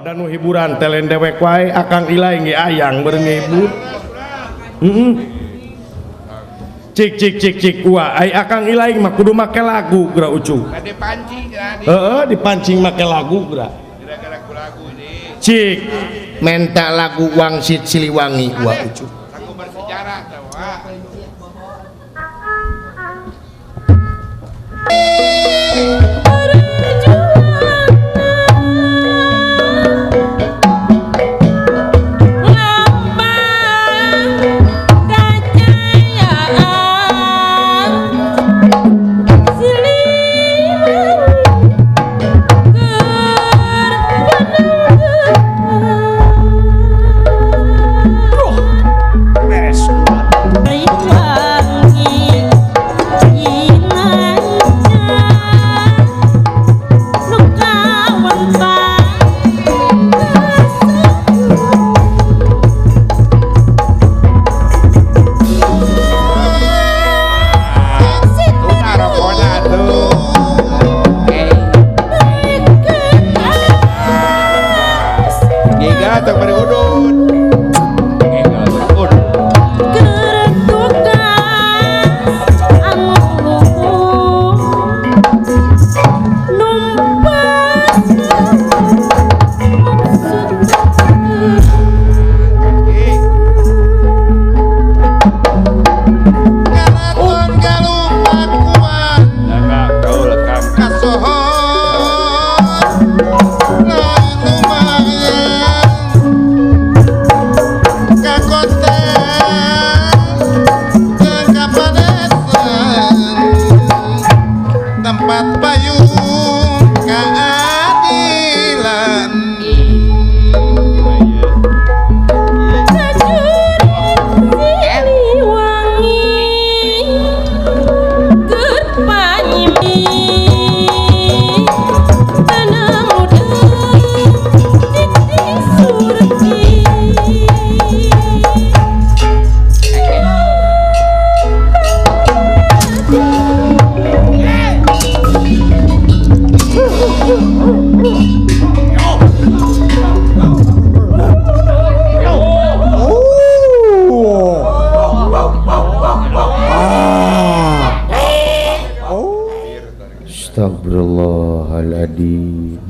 Dan nu hiburan telen dewek wae Akang Ilai ge ayang beureum ngehibur. Heeh. Cik cik cik cik wah ai Akang Ilai mah kudu make lagu geura ucu. Bade pancing geura. Heeh, dipancing make lagu geura. Gara-gara ku lagu ini. Cik menta lagu Wangsit Siliwangi wah ucu. Lagu bersejarah teh wah. Astagfirullahaladzim.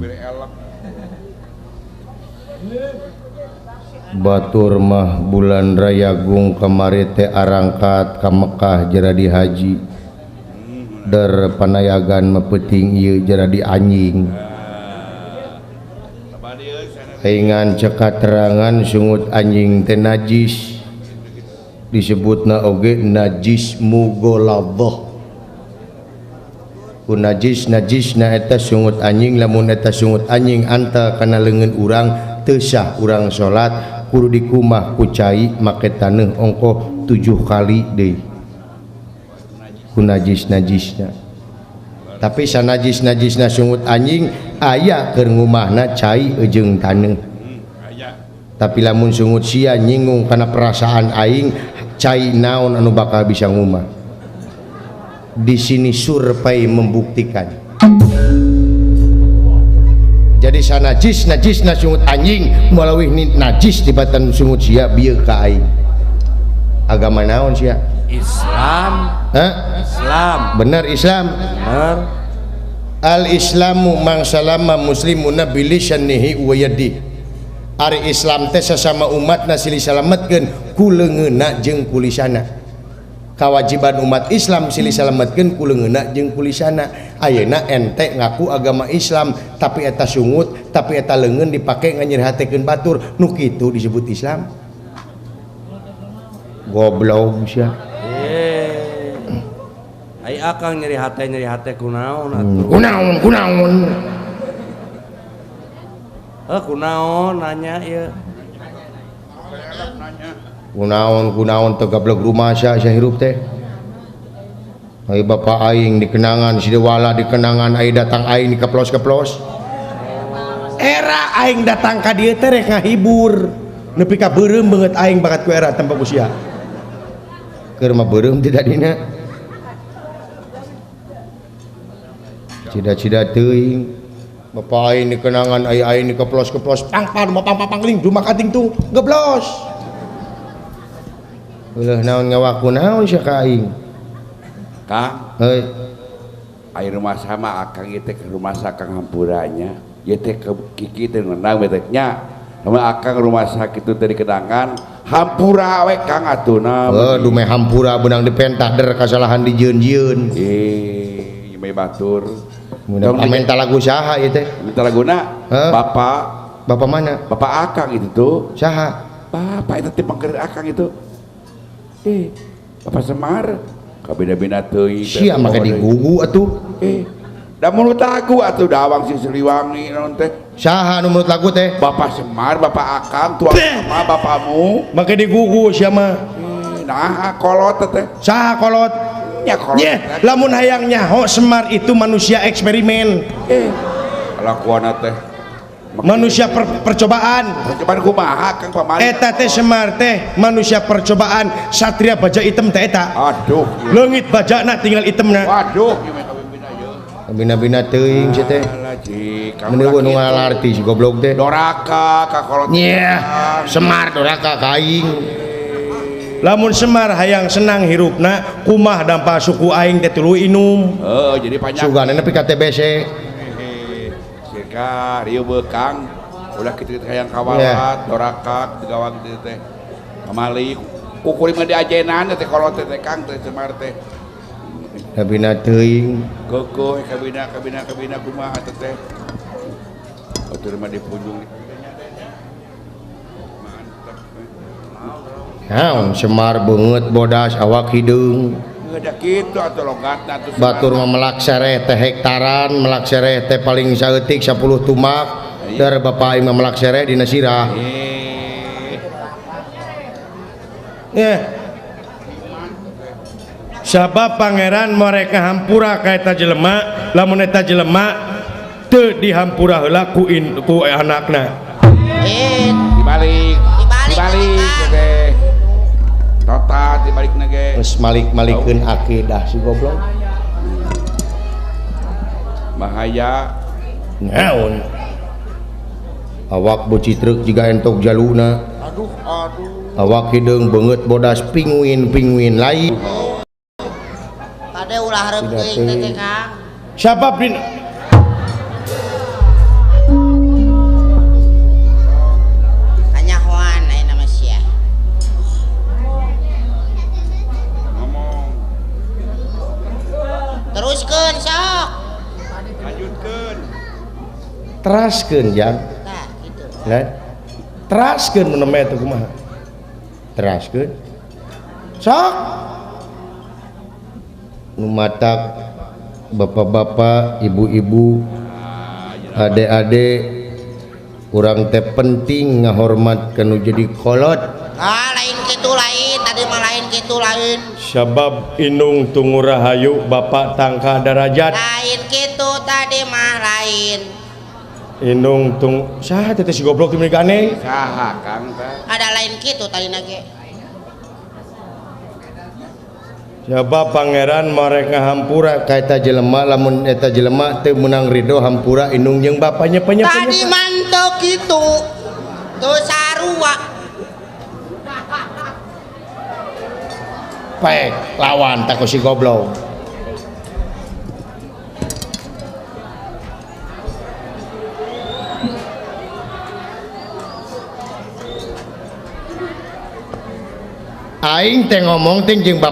Batur mah bulan Rayagung kamari teh arangkat ka Mekah jadi haji. Der panayagan mepeuting ieu jadi anjing. Ingan cekaterangan sungut anjing teh najis. Disebutna oge najis mughaladzah. Ku najis najisna eta sungut anjing, lamun eta sungut anjing anta kana leungeun urang teu sah urang salat, kudu dikumah ku cai make taneuh ongkoh 7 kali deui ku najis najisna. Tapi sanajis najisna sungut anjing aya keur ngumahna cai jeung taneuh. Tapi lamun sungut sia nyinggung kana perasaan aing, cai naon anu bakal bisa ngumah. Di sini survei membuktikan. Jadi sanajis najisna sungut anjing malawih najis dibatan sungut sia bieu ka aing. Agama naon sia? Islam. Hah? Islam. Benar Islam? Benar. Al Islamu mang salama muslimuna bilisanihi wa yadihi. Ari Islam teh sasama umatna silih salametkeun ku leungeunna jeung ku lisana. Kawajiban umat Islam silih salametkeun ku leungeunna jeung ku lisana. Ayeuna ente ngaku agama Islam tapi eta sungut, tapi eta leungeun dipake nganyerihatekeun batur, nu kitu disebut Islam. Goblok sia. Ai akang nyeri hate kunaon atuh. Kunaon kunaon. Heuh kunaon nanya ieu. Kunaon kunaon teu gablek rumah sia sia hirup teh. Ai bapa aing dikenangan si Dewala dikenangan ai datang aing dikeplos-keplos. Era aing datang ka dieu teh rek ngahibur. Nepi ka beureum beungeut aing bakat ku era tempat ku sia. Keur mah beureum teh dadina. Cida-cida teuing. Bapak aing dikenangan ai aing dikeplos-keplos pang pang pang pang pang ling dumak ating tung geblos. Uleuh naon ngawaku naon sia ka aing. Kang, heuy. Ai rumah sama akang ieu teh ke rumah sakang hampuranya. Ieu teh ke kiki teh ngenang we teh nya. Lamun akang rumah sakit itu teh dikenangan hampura we Kang atuna. Heuh, dumeh hampura beunang dipentah der kasalahan dijieun-jieun. Eh, ieu mah batur. Mun minta lagu saha ieu teh? Minta laguna? Bapak. Bapak mana? Bapak akang itu tuh. Saha? Bapak itu teh pangger akang itu. Eh, Bapak Semar kabina-bina teuing. Sia make digugu atuh. Eh, da mulut lagu atuh dawang si Siliwangi naon teh. Saha nu mulut lagu teh? Bapak Semar, Bapak akang, tuang sama bapamu. Make digugu sia mah. Nah, kolot teh. Saha kolot? Nya kolot. Nyeh, lamun hayang nyaho Semar itu manusia eksperimen. Eh, kalakuanna teh. Manusia percobaan. Percobaan kumaha Kang pamali? Eta teh Semar teh manusia percobaan, satria baja hitam teh eta. Aduh. Leungit bajana tinggal hitamna. Waduh, ieu mah kabina ieu. Bina-bina teuing sia teh. Mun eueuh nu ngalarti si goblok teh. Doraka ka kolot. Nyeh, Semar doraka ka aing. Lamun Semar hayang senang hirupna, kumah dampa suku aing teh tuluy inum. Heuh, jadi panjang. Sugana nepi ka TBC. Sirka rieu beukang ulah kitu hayang kawalat, doraka gawang kitu teh. Pamali kukuring mah diajenan teh kolot teh Kang teh Semar teh. Kabina teuing. Keukuh kabina kabina kabina kumaha teh. Batur mah dipunjung. Naon Semar beungeut bodas awak hideung. Heuh kitu atuh logatna atuh. Batur mah melak sereh teh hektaran, melak sereh teh paling saeutik 10 tumak. Dar bapak aing mah melak sereh dina sirah. Eh. Sabab pangeran mereka hampura ka eta jelema, lamun eta jelema teu dihampura heula ku ku anakna. Eh, dibalik. Dibalik teh. Total dibalik nage. Geus malik-malikeun akidah si goblok. Bahaya. Naon? Awak bocitrek jiga entok jaluna. Aduh, aduh. Awak hideung beungeut bodas pinguin-pinguin lain. Kade ulah hareup teuing teh Kang. Sabab din kanyahoan ayeuna mah sia. Ngomong. Teruskeun sok. Lanjutkeun. Teraskeun jang. Tah kitu. Lah. Teraskeun mun nembe teh kumaha? Teraskeun. Sok. Nu matak bapak-bapak, ibu-ibu, adik-adik urang teh penting ngahormat ka nu jadi kolot. Ah, lain kitu lain, tadi mah lain kitu lain. Sabab indung tungu rahayu bapak tangka darajat. Lain kitu tadi mah lain. Indung tung saha teh si goblok teh meuni aneh? Saha Kang teh? Ada lain kitu tadi nage. Sabab pangeran mereka hampura ka eta jelema lamun eta jelema teu meunang ridho hampura indung jeung bapanya panya. Tadi manteu kitu. Teu sarua. Pek lawan tak ku si goblok. Aing teh ngomong teh jeung